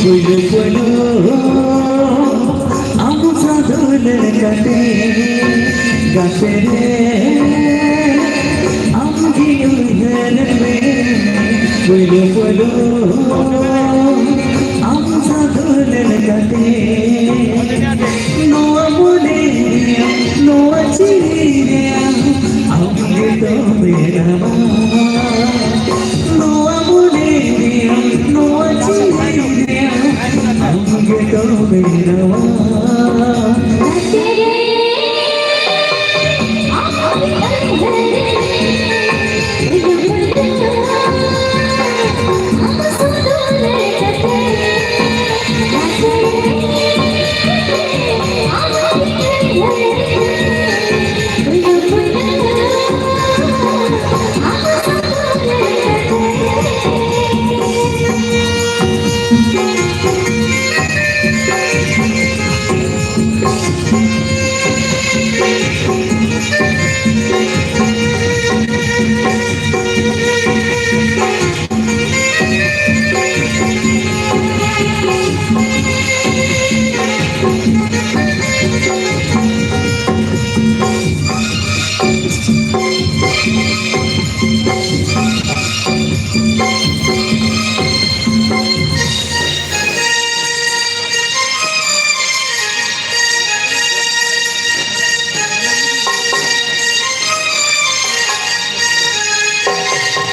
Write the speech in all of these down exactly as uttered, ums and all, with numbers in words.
ᱯᱩᱭᱞᱩ ᱯᱩᱭᱞᱩ ᱟᱢ ᱥᱟᱶ ᱫᱩᱞᱟᱹᱲ ᱠᱟᱛᱮ, ᱜᱟᱛᱮ ᱨᱮ ᱟᱢ ᱜᱮ ᱩᱭᱦᱟᱹᱨ ᱢᱮ᱾ ᱯᱩᱭᱞᱩ ᱯᱩᱭᱞᱩ ᱟᱢ ᱥᱟᱶ ᱫᱩᱞᱟᱹᱲ ᱠᱟᱛᱮ, ᱱᱚᱣᱟ ᱢᱚᱱᱮ ᱨᱮᱭᱟᱜ, ᱱᱚᱣᱟ ᱡᱤᱣᱤ ᱨᱮᱭᱟᱜ ᱟᱢ ᱜᱮᱛᱚ ᱵᱮᱱᱟᱣᱟ᱾ ᱱᱚᱣᱟ ᱢᱚᱱᱮ ᱨᱮᱭᱟᱜ, ᱱᱚᱣᱟ ᱡᱤᱣᱤ ᱨᱮᱭᱟᱜ ᱟᱢ ᱜᱮᱛᱚ ᱵᱮᱱᱟᱣᱟ᱾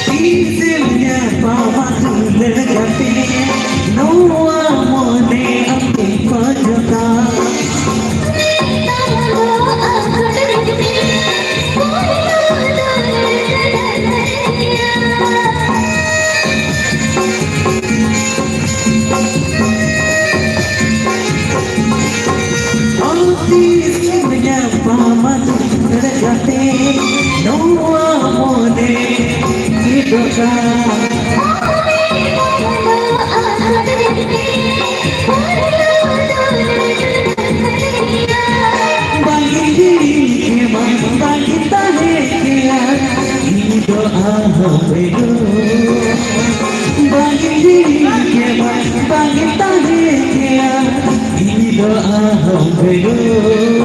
ᱛᱤᱥᱮᱢ ᱧᱟᱯᱟᱢᱟ ᱫᱩᱞᱟᱹᱲ ᱜᱟᱛᱮ, ᱱᱚᱣᱟ ᱢᱚᱱᱮ ᱟᱢ ᱴᱷᱮᱱ ᱠᱷᱚᱡᱚᱜᱼᱟ᱾ ᱛᱤᱥᱮᱢ ᱧᱟᱯᱟᱢᱟ ᱫᱩᱞᱟᱹᱲ ᱜᱟᱛᱮ, ᱱᱚᱣᱟ ᱢᱚᱱᱮ ᱪᱮᱫᱚᱜᱼᱟ᱾ ᱵᱟᱝ ᱤᱧ ᱦᱤᱲᱤᱧ ᱠᱮᱢᱟ, ᱵᱟᱝ ᱤᱧ ᱛᱟᱦᱮᱸ ᱠᱮᱭᱟ ᱤᱧ ᱫᱚ ᱟᱢ ᱵᱮᱜᱚᱨ᱾ ᱵᱟᱝ ᱤᱧ ᱠᱮᱭᱟ, ᱵᱟᱝ ᱤᱧ ᱛᱟᱦᱮᱸ ᱠᱮᱭᱟ, ᱤᱧ ᱫᱚ ᱟᱢ ᱵᱮᱜᱚᱨ᱾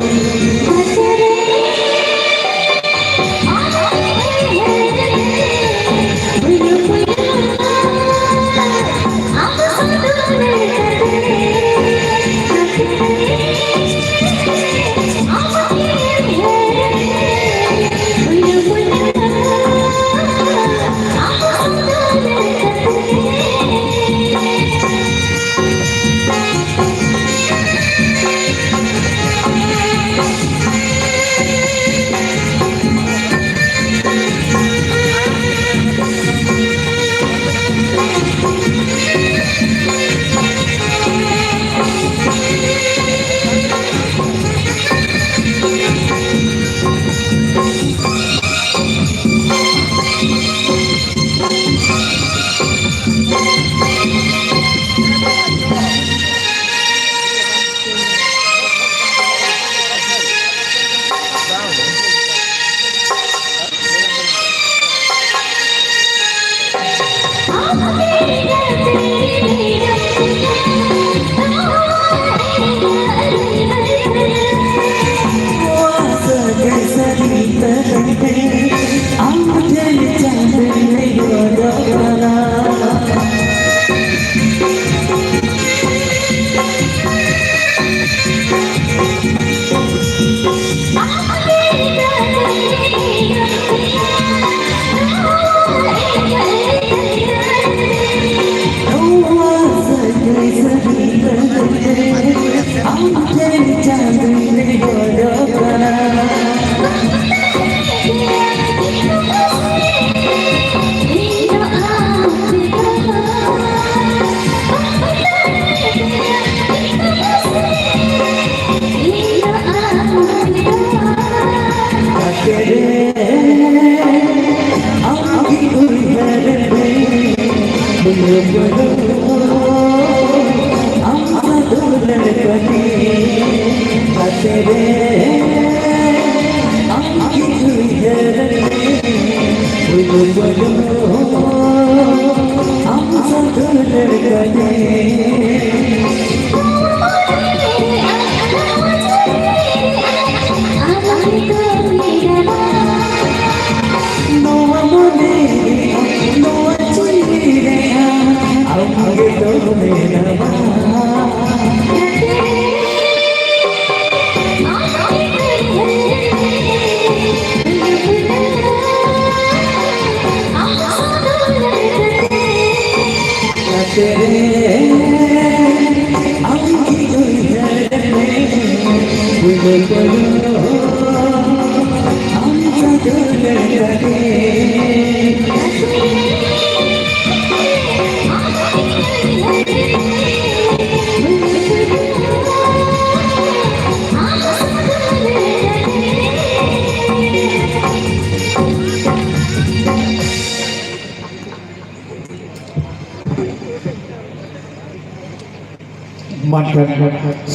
ᱢᱮᱱᱠᱷᱟᱱ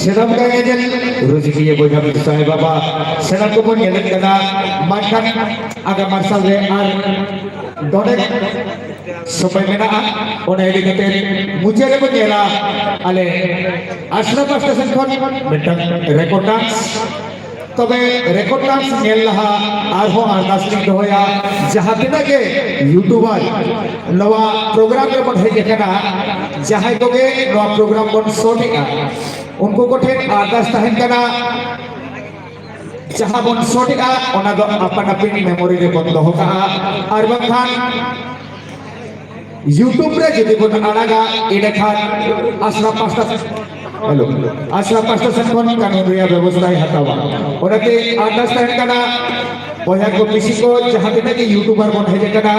ᱥᱟᱱᱟᱢ ᱜᱮ ᱧᱮᱞ ᱨᱩᱡᱤᱠᱤᱭᱟᱹ ᱵᱚᱭᱦᱟ ᱢᱤᱥᱨᱟᱭ ᱵᱟᱵᱟ, ᱥᱟᱱᱟᱢ ᱠᱚᱵᱚᱱ ᱧᱮᱞᱮᱫ ᱠᱟᱱᱟ᱾ ᱢᱮᱱᱠᱷᱟᱱ ᱟᱜᱟᱢ ᱢᱟᱨᱥᱟᱞ ᱨᱮ ᱟᱨ ᱰᱚᱰᱮ ᱥᱚᱢᱚᱭ ᱢᱮᱱᱟᱜᱼᱟ᱾ ᱚᱱᱟ ᱤᱫᱤ ᱠᱟᱛᱮ ᱢᱩᱪᱟᱹᱫ ᱨᱮᱵᱚᱱ ᱧᱮᱞᱟ ᱟᱞᱮ ᱟᱥᱲᱟ ᱯᱟᱥᱴᱟ ᱥᱮᱱ ᱠᱷᱚᱱ ᱢᱤᱫᱴᱟᱝ ᱨᱮᱠᱚᱨᱰ ᱰᱟᱱᱥ᱾ ᱛᱚᱵᱮ ᱨᱮᱠᱚᱨᱰ ᱰᱟᱱᱥ ᱧᱮᱞ ᱞᱟᱦᱟ ᱟᱨᱦᱚᱸ ᱟᱨᱫᱟᱥ ᱞᱤᱧ ᱫᱚᱦᱚᱭᱟ, ᱡᱟᱦᱟᱸ ᱛᱤᱱᱟᱹᱜ ᱜᱮ ᱭᱩᱴᱩᱵᱟᱨ ᱱᱚᱣᱟ ᱯᱨᱳᱜᱨᱟᱢ ᱨᱮᱵᱚᱱ ᱦᱮᱡ ᱟᱠᱟᱱᱟ, ᱡᱟᱦᱟᱸᱭ ᱠᱚᱜᱮ ᱱᱚᱣᱟ ᱯᱨᱳᱜᱨᱟᱢ ᱵᱚᱱ ᱥᱚᱴ ᱮᱜᱼᱟ, ᱩᱱᱠᱩ ᱠᱚᱴᱷᱮᱱ ᱟᱨᱫᱟᱥ ᱛᱟᱦᱮᱱ ᱠᱟᱱᱟ, ᱡᱟᱦᱟᱸ ᱵᱚᱱ ᱥᱚᱴ ᱮᱜᱼᱟ ᱚᱱᱟ ᱫᱚ ᱟᱯᱟᱱ ᱟᱹᱯᱤᱱ ᱢᱮᱢᱳᱨᱤ ᱨᱮᱵᱚᱱ ᱫᱚᱦᱚ ᱠᱟᱜᱼᱟ, ᱟᱨ ᱵᱟᱝᱠᱷᱟᱱ ᱭᱩᱴᱩᱵᱽ ᱨᱮ ᱡᱩᱫᱤ ᱵᱚᱱ ᱟᱲᱟᱜᱟ, ᱮᱸᱰᱮᱠᱷᱟᱱ ᱟᱥᱲᱟ ᱯᱟᱥᱴᱟ, ᱦᱮᱞᱳ, ᱟᱥᱲᱟ ᱯᱟᱥᱴᱟ ᱥᱮᱱ ᱠᱷᱚᱱ ᱠᱟᱹᱱᱩᱱ ᱨᱮᱭᱟᱜ ᱵᱮᱵᱚᱥᱛᱷᱟᱭ ᱦᱟᱛᱟᱣᱟ᱾ ᱚᱱᱟᱛᱮ ᱟᱨᱫᱟᱥ ᱛᱟᱦᱮᱱ ᱠᱟᱱᱟ, ᱵᱚᱭᱦᱟ ᱠᱚ, ᱢᱤᱥᱤ ᱠᱚ, ᱡᱟᱦᱟᱸ ᱛᱤᱱᱟᱹᱜ ᱜᱮ ᱭᱩᱴᱩᱵᱟᱨ ᱵᱚᱱ ᱦᱮᱡ ᱟᱠᱟᱱᱟ,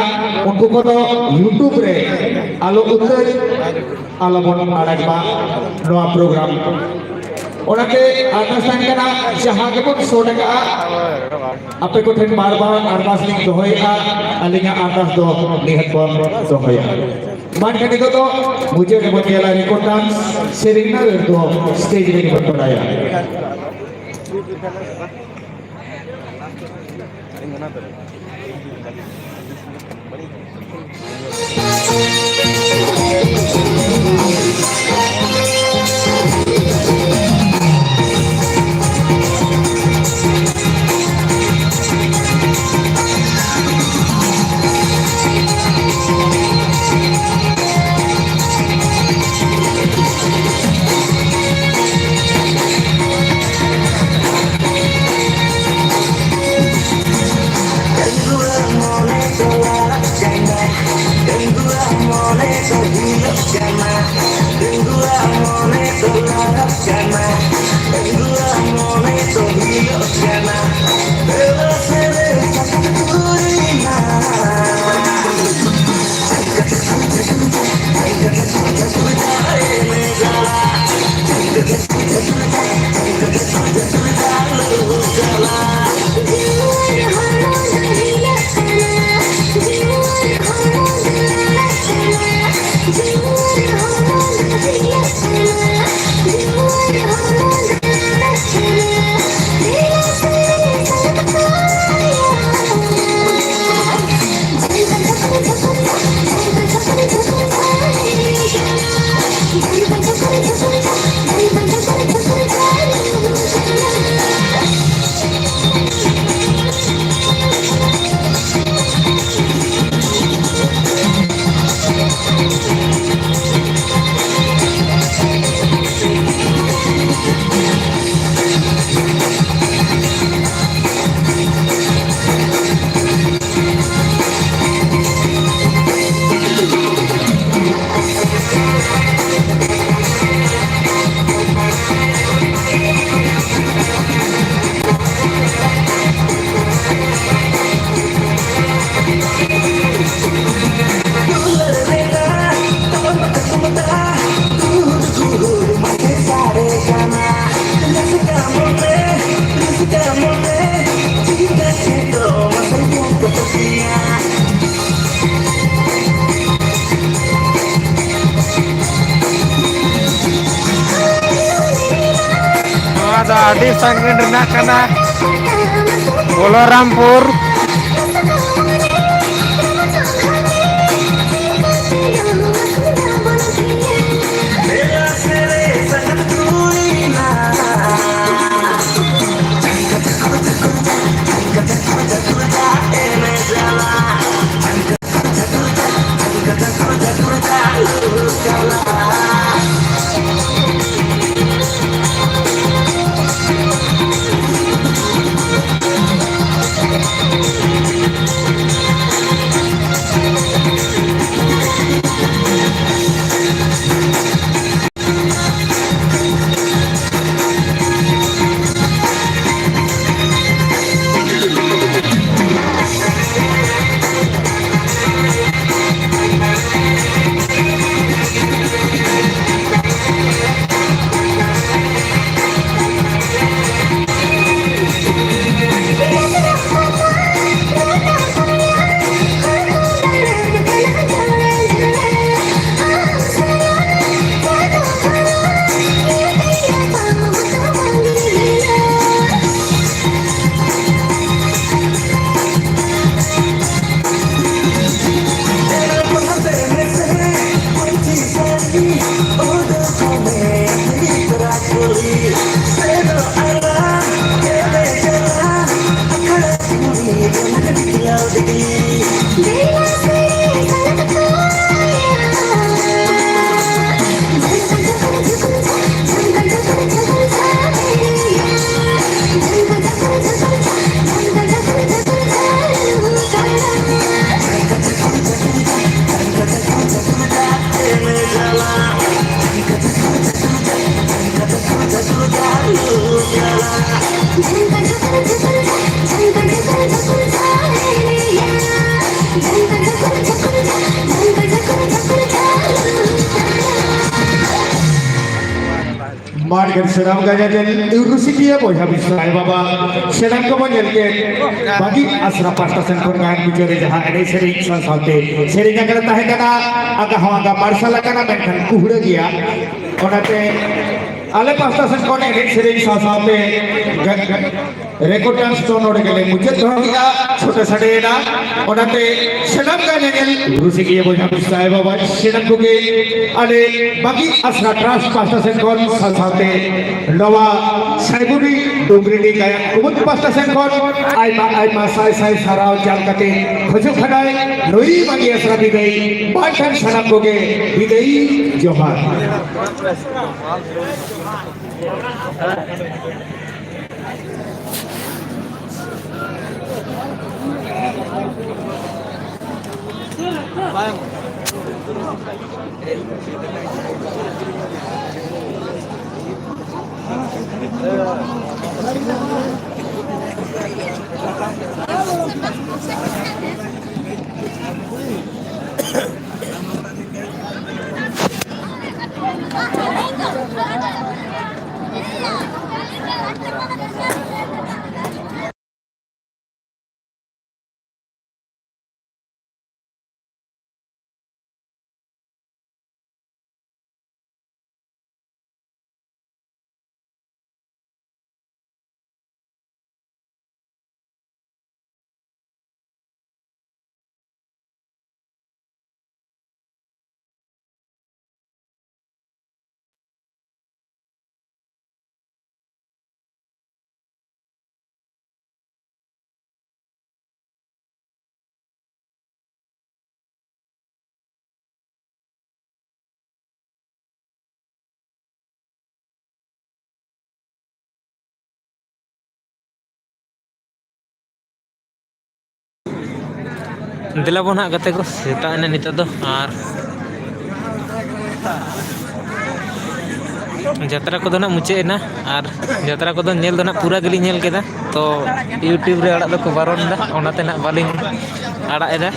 ᱩᱱᱠᱩ ᱠᱚᱫᱚ ᱭᱩᱴᱩᱵᱽ ᱨᱮ ᱟᱞᱚ ᱩᱛᱟᱹᱨ, ᱟᱞᱚ ᱵᱚᱱ ᱟᱲᱟᱜ ᱢᱟ ᱱᱚᱣᱟ ᱯᱨᱳᱜᱨᱟᱢ᱾ ᱚᱱᱟᱛᱮ ᱟᱨᱫᱟᱥ ᱛᱟᱦᱮᱱ ᱠᱟᱱᱟ, ᱡᱟᱦᱟᱸ ᱜᱮᱵᱚᱱ ᱥᱚᱴ ᱟᱠᱟᱫᱼᱟ, ᱟᱯᱮ ᱠᱚᱴᱷᱮᱱ ᱵᱟᱨ ᱵᱟᱨ ᱟᱨᱫᱟᱥ ᱞᱤᱧ ᱫᱚᱦᱚᱭᱮᱫᱼᱟ, ᱟᱹᱞᱤᱧᱟᱜ ᱟᱨᱫᱟᱥ ᱫᱚ ᱱᱤᱦᱟᱹᱛ ᱵᱚᱱ ᱫᱚᱦᱚᱭᱟ᱾ ᱢᱟ ᱮᱱᱠᱷᱟᱱ ᱱᱤᱛᱚᱜ ᱫᱚ ᱢᱩᱪᱟᱹᱫ ᱨᱮᱵᱚᱱ ᱧᱮᱞᱟ ᱨᱮᱠᱚᱨᱰ ᱰᱟᱱᱥ, ᱥᱮᱨᱮᱧ ᱨᱮᱱᱟᱜ ᱨᱟᱹᱲ ᱫᱚ ᱥᱴᱮᱡᱽ ᱨᱮᱜᱮ ᱵᱚᱱ ᱵᱟᱲᱟᱭᱟ᱾ ᱱᱚᱣᱟ ᱫᱚ ᱟᱹᱰᱤ ᱥᱟᱺᱜᱤᱧ ᱨᱮᱱᱟᱜ ᱠᱟᱱᱟ, ᱵᱚᱞᱚᱨᱟᱢᱯᱩᱨ᱾ ᱢᱟᱨᱜᱟᱱ ᱥᱟᱱᱟᱢ ᱜᱟᱭᱟᱱ ᱨᱩᱥᱤᱠᱤᱭᱟᱹ ᱵᱚᱭᱦᱟ ᱢᱤᱥᱨᱟᱭ ᱵᱟᱵᱟ, ᱥᱟᱱᱟᱢ ᱠᱚᱵᱚᱱ ᱧᱮᱞ ᱠᱮᱫ ᱵᱷᱟᱹᱜᱤ ᱟᱥᱲᱟ ᱯᱟᱦᱴᱟ ᱥᱮᱱ ᱠᱷᱚᱱ ᱜᱟᱭᱟᱱ ᱵᱤᱪᱟᱹᱨ ᱨᱮ ᱡᱟᱦᱟᱸ ᱮᱱᱮᱡ ᱥᱮᱨᱮᱧ ᱥᱟᱶ ᱥᱟᱶᱛᱮ ᱥᱮᱨᱮᱧ ᱟᱠᱷᱲᱟ ᱛᱟᱦᱮᱸ ᱠᱟᱱᱟ, ᱟᱸᱜᱟ ᱦᱚᱸ ᱟᱸᱜᱟ ᱢᱟᱨᱥᱟᱞ ᱟᱠᱟᱱᱟ, ᱢᱮᱱᱠᱷᱟᱱ ᱠᱩᱦᱲᱟᱹ ᱜᱮᱭᱟ᱾ ᱚᱱᱟᱛᱮ ᱟᱞᱮ ᱯᱟᱦᱴᱟ ᱥᱮᱱ ᱠᱷᱚᱱ ᱮᱱᱮᱡ ᱥᱮᱨᱮᱧ ᱥᱟᱶ ᱥᱟᱶᱛᱮ ᱜᱟ-, ᱨᱮᱠᱚᱨᱰ ᱰᱟᱱᱥ ᱫᱚ ᱱᱚᱰᱮ ᱜᱮᱞᱮ ᱢᱩᱪᱟᱹᱫ ᱫᱚᱦᱚ ᱠᱮᱫᱟ᱾ ᱪᱷᱩᱴᱟᱹ ᱥᱟᱰᱮᱭᱮᱱᱟ᱾ ᱚᱱᱟᱛᱮ ᱥᱟᱱᱟᱢ ᱜᱟᱭᱟᱱ ᱧᱮᱧᱮᱞ ᱨᱩᱥᱤᱠᱤᱭᱟᱹ ᱵᱚᱭᱦᱟ ᱢᱤᱥᱨᱟᱭ ᱵᱟᱵᱟ ᱥᱟᱱᱟᱢ ᱠᱚᱜᱮ ᱟᱞᱮ ᱵᱟᱜᱤ ᱟᱥᱲᱟ ᱴᱨᱟᱥᱴ ᱯᱟᱦᱴᱟ ᱥᱮᱱ ᱠᱷᱚᱱ ᱥᱟᱶ ᱥᱟᱶᱛᱮ ᱱᱚᱣᱟ ᱥᱟᱭᱵᱩᱱᱤ ᱰᱩᱝᱨᱤᱰᱤ ᱜᱟᱭᱟᱱ ᱠᱩᱢᱩᱴ ᱯᱟᱦᱴᱟ ᱥᱮᱱ ᱠᱷᱚᱱ ᱟᱭᱢᱟ ᱟᱭᱢᱟ ᱥᱟᱭ ᱥᱟᱭ ᱥᱟᱨᱦᱟᱣ ᱪᱟᱞ ᱠᱟᱛᱮ ᱠᱷᱚᱡᱚᱜ ᱠᱟᱱᱟᱭ ᱱᱩᱭ ᱵᱟᱜᱤ ᱟᱥᱲᱟ ᱵᱤᱫᱟᱹᱭ᱾ ᱢᱟ ᱮᱱᱠᱷᱟᱱ ᱥᱟᱱᱟᱢ ᱠᱚᱜᱮ ᱵᱤᱫᱟᱹᱭ ᱡᱚᱦᱟᱨ᱾ ᱫᱮᱞᱟ ᱵᱚᱱ ᱦᱟᱸᱜ ᱜᱟᱛᱮ ᱠᱚ, ᱥᱮᱛᱟᱜ ᱮᱱᱟ ᱱᱤᱛᱚᱜ ᱫᱚ, ᱟᱨ ᱡᱟᱛᱨᱟ ᱠᱚᱫᱚ ᱱᱟᱜ ᱢᱩᱪᱟᱹᱫ ᱮᱱᱟ, ᱟᱨ ᱡᱟᱛᱨᱟ ᱠᱚᱫᱚ ᱧᱮᱞ ᱫᱚ ᱱᱟᱜ ᱯᱩᱨᱟᱹ ᱜᱮᱞᱤᱧ ᱧᱮᱞ ᱠᱮᱫᱟ, ᱛᱚ YouTube ᱨᱮ ᱟᱲᱟᱜ ᱫᱚᱠᱚ ᱵᱟᱨᱚᱱ ᱮᱫᱟ, ᱚᱱᱟᱛᱮ ᱱᱟᱜ ᱵᱟᱹᱞᱤᱧ ᱟᱲᱟᱜ ᱮᱫᱟ᱾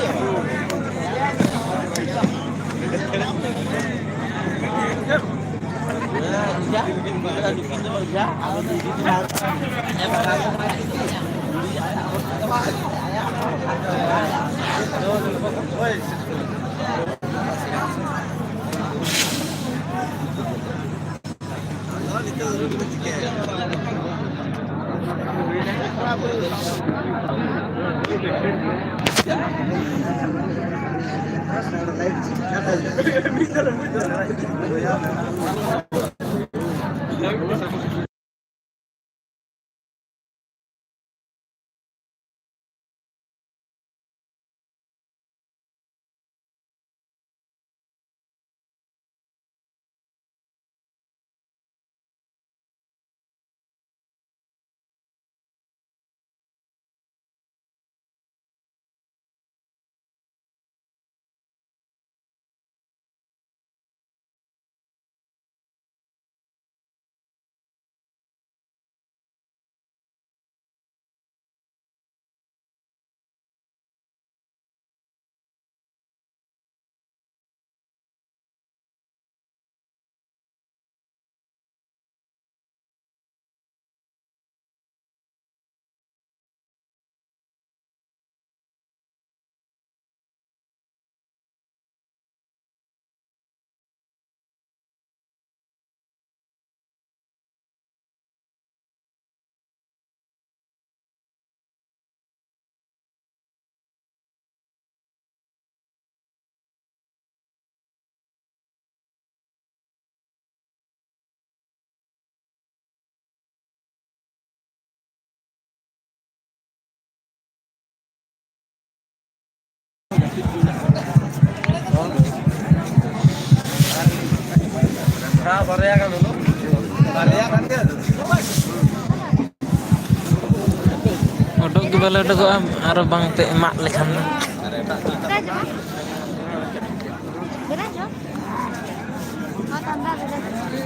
ᱩᱰᱩᱠ ᱜᱮ ᱵᱟᱞᱮ ᱩᱰᱩᱠᱚᱜᱼᱟ, ᱟᱨᱚ ᱵᱟᱝ ᱯᱮ ᱮᱢᱟᱜ ᱞᱮᱠᱷᱟᱱ ᱫᱚ᱾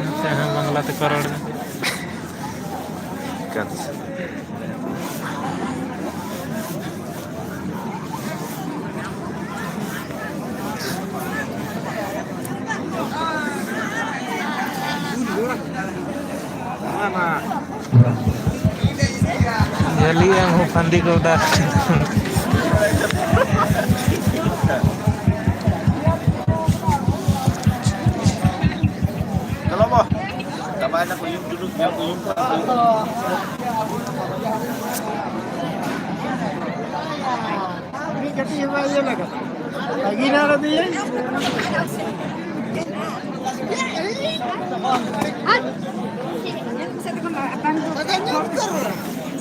ᱱᱚᱛᱮ ᱦᱚᱸ ᱵᱟᱝᱞᱟ ᱛᱮᱠᱚ ᱨᱚᱲ ᱮᱫᱟ᱾ ᱡᱷᱟᱹᱞᱤᱜ ᱟᱢ ᱦᱚᱸ ᱯᱷᱟᱸᱫᱤ ᱠᱚ ᱚᱰᱟᱣ᱾ ᱪᱚᱞᱚ ᱵᱚ᱾ ᱪᱟᱵᱟᱭᱮᱱᱟ ᱠᱚ, ᱩᱭᱩᱝ ᱪᱩᱰᱩᱠ, ᱩᱭᱩᱝ ᱠᱟᱱᱟ ᱠᱚ᱾ ᱢᱤᱫ ᱠᱟᱹᱴᱤᱡ ᱦᱚᱸ ᱵᱟᱭ ᱤᱭᱟᱹ ᱞᱮᱫᱟ᱾ ᱵᱷᱟᱹᱜᱤ ᱱᱟ ᱨᱮ ᱫᱤᱭᱮ᱾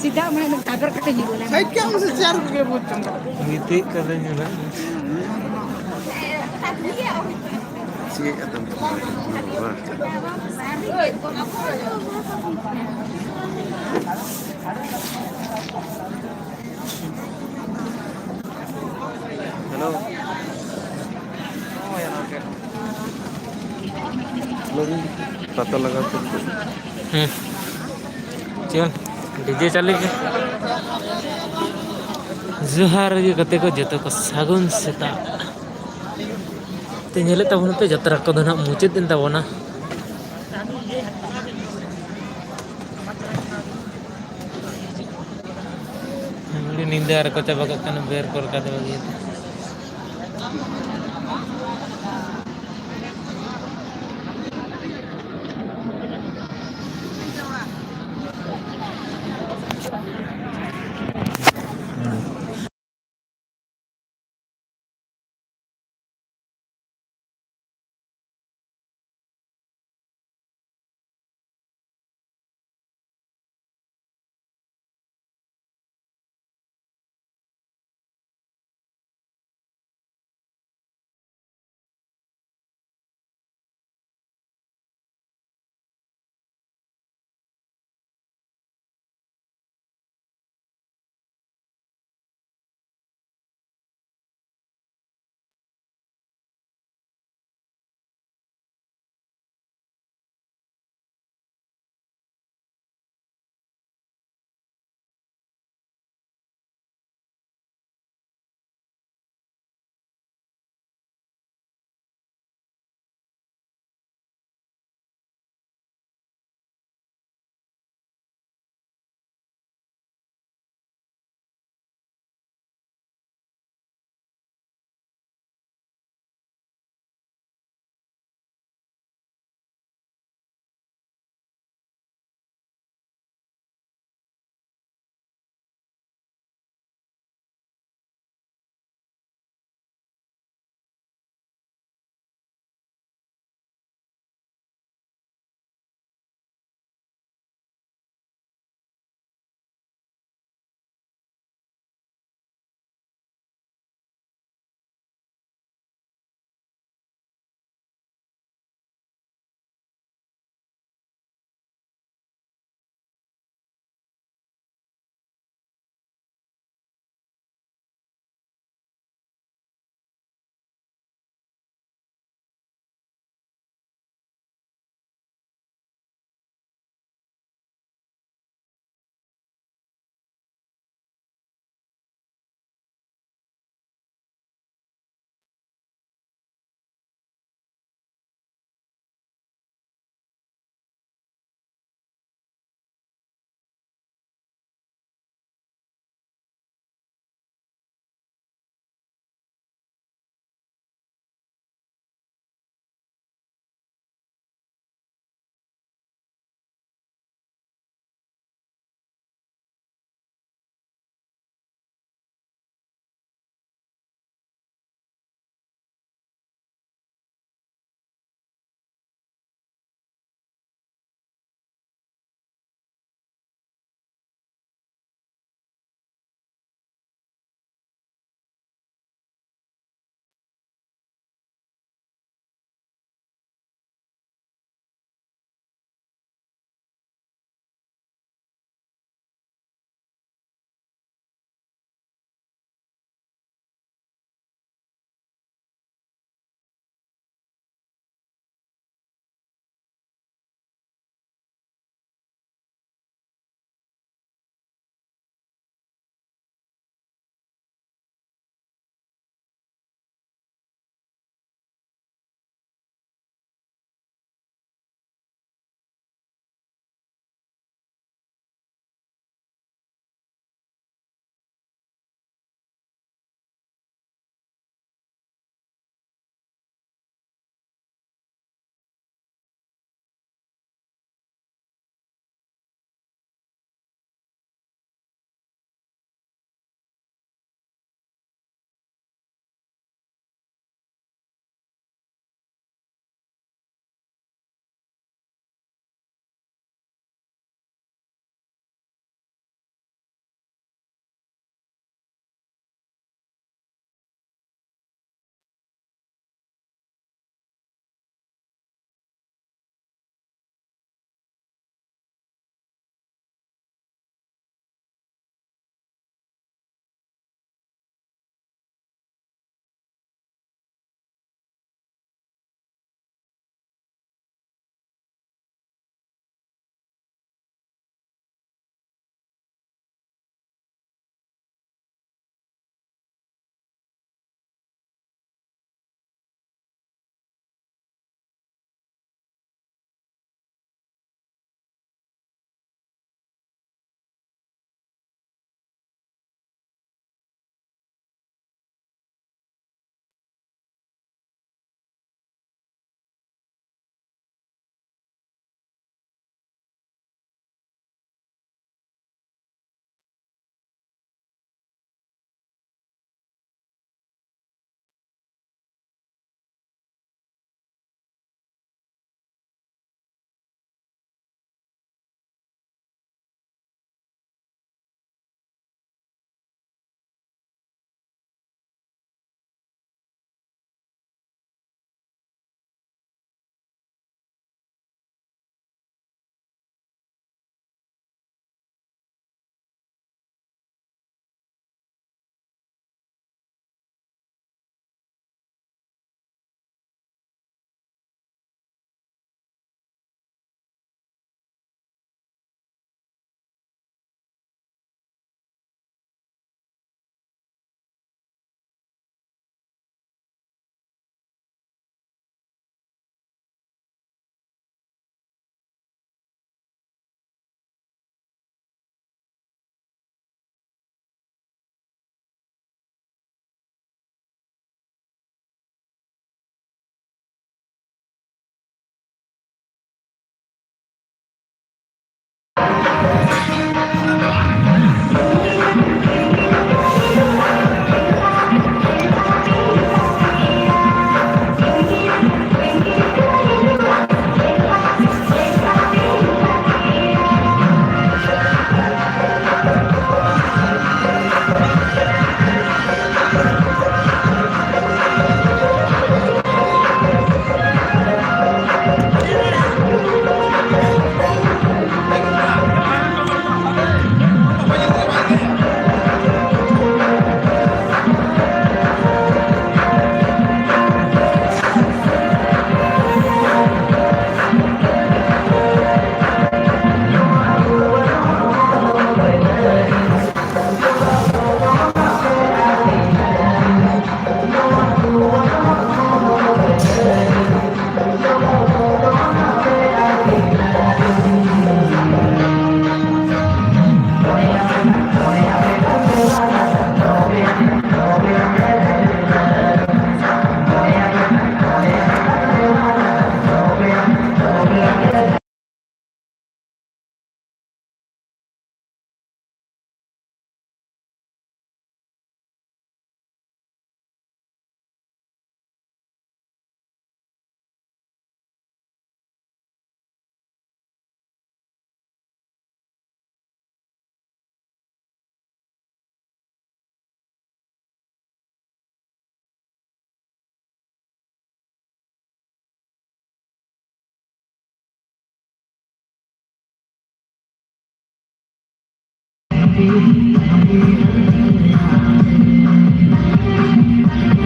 ᱥᱤᱫᱷᱟ ᱢᱟᱱᱮ ᱛᱟᱵᱮᱨ ᱠᱟᱛᱮ ᱧᱩᱨᱩ ᱞᱮᱱᱟ᱾ ᱥᱟᱭᱤᱰ ᱠᱟᱜ ᱢᱮᱥᱮ, ᱪᱮᱭᱟᱨ ᱠᱚᱜᱮ ᱵᱩᱡᱽ ᱪᱚᱝ᱾ ᱜᱤᱛᱤᱡ ᱠᱟᱛᱮ ᱧᱩᱨᱩ᱾ ᱪᱮᱫ ᱟᱫᱚᱢ ᱠᱚᱨᱟᱣ ᱠᱟᱱᱟ ᱵᱟᱝ? ᱦᱮᱞᱳ᱾ ᱯᱟᱛᱟ ᱞᱟᱜᱟᱣ ᱠᱚ᱾ ᱦᱮᱸ᱾ ᱪᱮᱫ? ᱰᱤᱡᱮ ᱪᱟᱹᱞᱩᱭ ᱢᱮ᱾ ᱡᱚᱦᱟᱨ ᱜᱮ ᱜᱟᱛᱮ ᱠᱚ ᱡᱚᱛᱚ ᱠᱚ, ᱥᱟᱹᱜᱩᱱ ᱥᱮᱛᱟᱜ᱾ ᱛᱮ ᱧᱮᱞᱮᱫ ᱛᱟᱵᱚᱱ ᱯᱮ, ᱡᱟᱛᱨᱟ ᱠᱚᱫᱚ ᱱᱟᱜ ᱢᱩᱪᱟᱹᱫ ᱮᱱ ᱛᱟᱵᱚᱱᱟ᱾ ᱟᱹᱰᱤ ᱧᱤᱫᱟᱹ ᱟᱨ ᱠᱚ ᱪᱟᱵᱟ ᱠᱟᱜ ᱠᱟᱱᱟ, ᱵᱮᱨ ᱠᱚ ᱨᱟᱠᱟᱵ ᱵᱟᱹᱜᱤᱭᱟᱛᱮ᱾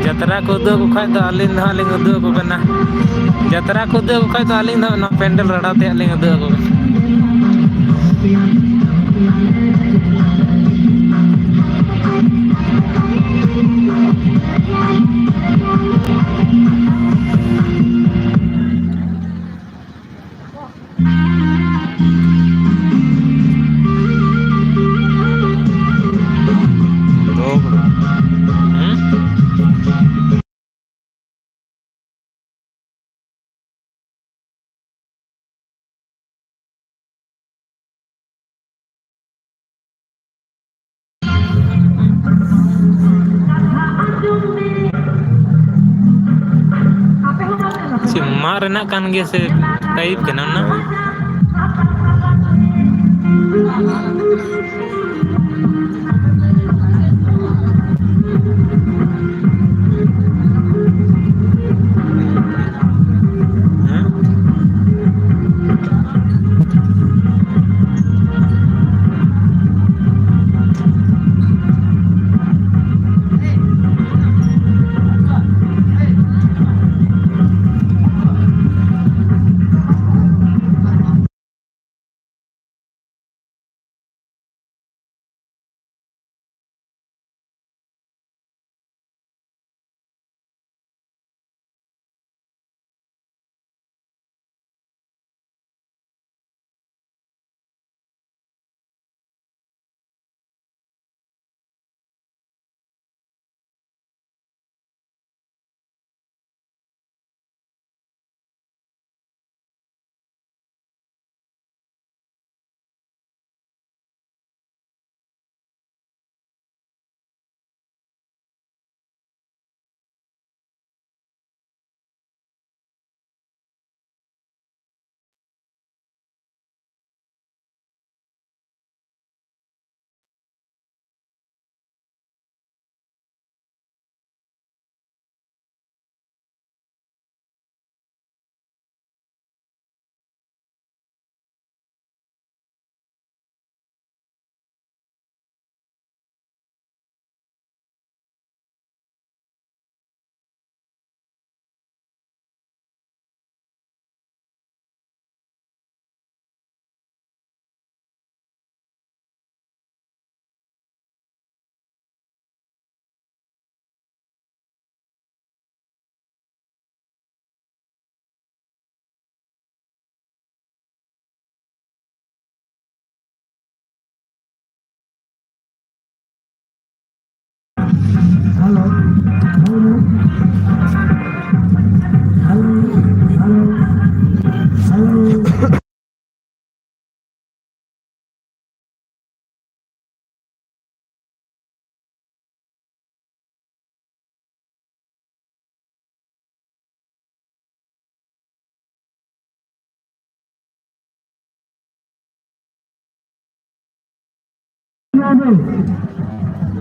ᱡᱟᱛᱨᱟ ᱠᱚ ᱩᱫᱩᱜ ᱟᱠᱚ ᱠᱷᱟᱡ ᱫᱚ ᱟᱹᱞᱤᱧ ᱫᱚ ᱦᱟᱸᱜ ᱞᱤᱧ ᱩᱫᱩᱜ ᱟᱠᱚ ᱠᱟᱱᱟ᱾ ᱡᱟᱛᱨᱟ ᱠᱚ ᱩᱫᱩᱜ ᱟᱠᱚ ᱠᱷᱟᱡ ᱫᱚ ᱟᱹᱞᱤᱧ ᱫᱚ ᱦᱟᱸᱜ ᱱᱚᱣᱟ ᱯᱮᱱᱰᱮᱞ ᱨᱟᱰᱟ ᱛᱮ ᱦᱟᱸᱜ ᱞᱤᱧ ᱩᱫᱩᱜ ᱟᱠᱚ ᱠᱟᱱᱟ᱾ ᱪᱮᱫ ᱢᱟᱜ ᱨᱮᱱᱟᱜ ᱠᱟᱱ ᱜᱮᱭᱟ ᱥᱮ ᱴᱟᱭᱤᱯ ᱠᱟᱱᱟ ᱚᱱᱟ?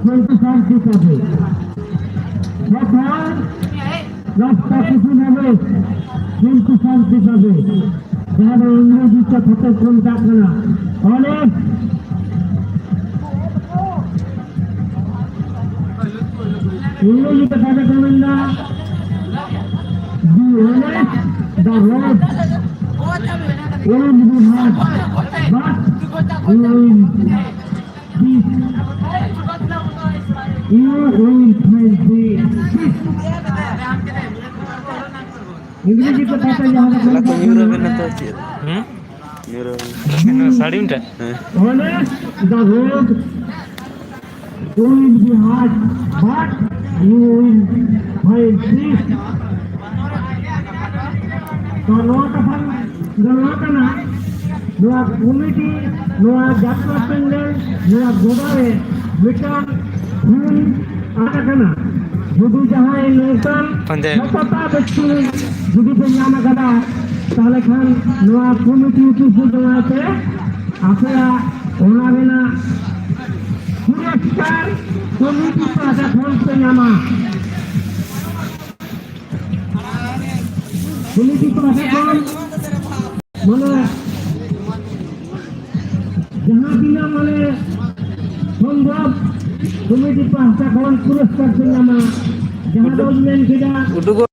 ᱠᱷᱚᱱ ᱠᱤᱥᱟᱱ ᱠᱤᱥᱟᱱ ᱠᱚ ᱛᱷᱚᱲᱟ ᱨᱟᱥᱛᱟ ᱠᱩᱥᱤ ᱵᱷᱟᱵᱮ ᱠᱷᱚᱱ ᱠᱤᱥᱟᱱ ᱠᱤᱥᱟᱱ ᱠᱚ ᱡᱟᱦᱟᱸ ᱫᱚ ᱤᱝᱨᱮᱡᱤ ᱛᱮ ᱯᱷᱚᱴᱮ ᱠᱚ ᱢᱮᱛᱟᱜ ᱠᱟᱱᱟ, ᱚᱱᱮ ᱤᱝᱨᱮᱡᱤ ᱠᱟᱛᱷᱟ ᱛᱮᱠᱚ ᱢᱮᱱᱫᱟ, "The honest, the road, old we have, but you will peace, you will find peace." ᱤᱝᱨᱮᱡᱤ ᱠᱟᱛᱷᱟ ᱛᱮ ᱡᱟᱦᱟᱸ ᱞᱮᱠᱟ ᱚᱱᱟ ᱠᱚ ᱧᱩᱨ ᱟᱵᱮᱱᱟ ᱛᱚ ᱪᱮᱫ? ᱦᱩᱸ? ᱧᱩᱨ ᱟᱵᱮᱱᱟ᱾ ᱥᱟᱹᱲᱤᱢ ᱴᱷᱮᱱ? ᱦᱮᱸ᱾ Honest, the road, you will be hard, but you will find peace. ᱛᱚ ᱱᱚᱣᱟ ᱠᱟᱛᱷᱟ ᱫᱚ ᱱᱚᱣᱟ ᱠᱟᱱᱟ, ᱱᱚᱣᱟ ᱠᱚᱢᱤᱴᱤ, ᱱᱚᱣᱟ ᱡᱟᱛᱨᱟ ᱯᱮᱱᱰᱮᱞ, ᱱᱚᱣᱟ ᱜᱚᱰᱟ ᱨᱮ ᱢᱤᱫᱴᱟᱝ ᱦᱩᱞ ᱟᱫ ᱟᱠᱟᱱᱟ᱾ ᱡᱩᱫᱤ ᱡᱟᱦᱟᱸᱭ ᱱᱚᱝᱠᱟᱱ ᱯᱟᱸᱡᱟᱭ ᱢᱮ᱾ ᱥᱚᱛᱚᱛᱟ ᱵᱮᱠᱛᱤ ᱡᱩᱫᱤ ᱯᱮ ᱧᱟᱢ ᱟᱠᱟᱫᱟ, ᱛᱟᱦᱚᱞᱮ ᱠᱷᱟᱱ ᱱᱚᱣᱟ ᱠᱚᱢᱤᱴᱤ ᱚᱯᱷᱤᱥ ᱨᱮ ᱡᱚᱢᱟᱭ ᱯᱮ᱾ ᱟᱯᱮᱭᱟᱜ ᱚᱱᱟ ᱨᱮᱱᱟᱜ ᱯᱩᱨᱚᱥᱠᱟᱨ ᱠᱚᱢᱤᱴᱤ ᱯᱟᱦᱴᱟ ᱠᱷᱚᱱ ᱯᱮ ᱧᱟᱢᱟ᱾ ᱠᱚᱢᱤᱴᱤ ᱯᱟᱦᱴᱟ ᱠᱷᱚᱱ ᱢᱟᱱᱮ ᱡᱟᱦᱟᱸ ᱛᱤᱱᱟᱹᱜ ᱢᱟᱱᱮ ᱥᱚᱢᱵᱷᱚᱵ ᱠᱚᱢᱤᱴᱤ ᱯᱟᱦᱴᱟ ᱠᱷᱚᱱ ᱯᱩᱨᱚᱥᱠᱟᱨ ᱯᱮ ᱧᱟᱢᱟ᱾ ᱡᱟᱦᱟᱸ ᱫᱚᱧ ᱢᱮᱱ ᱠᱮᱫᱟ, ᱩᱰᱩᱠᱚᱜ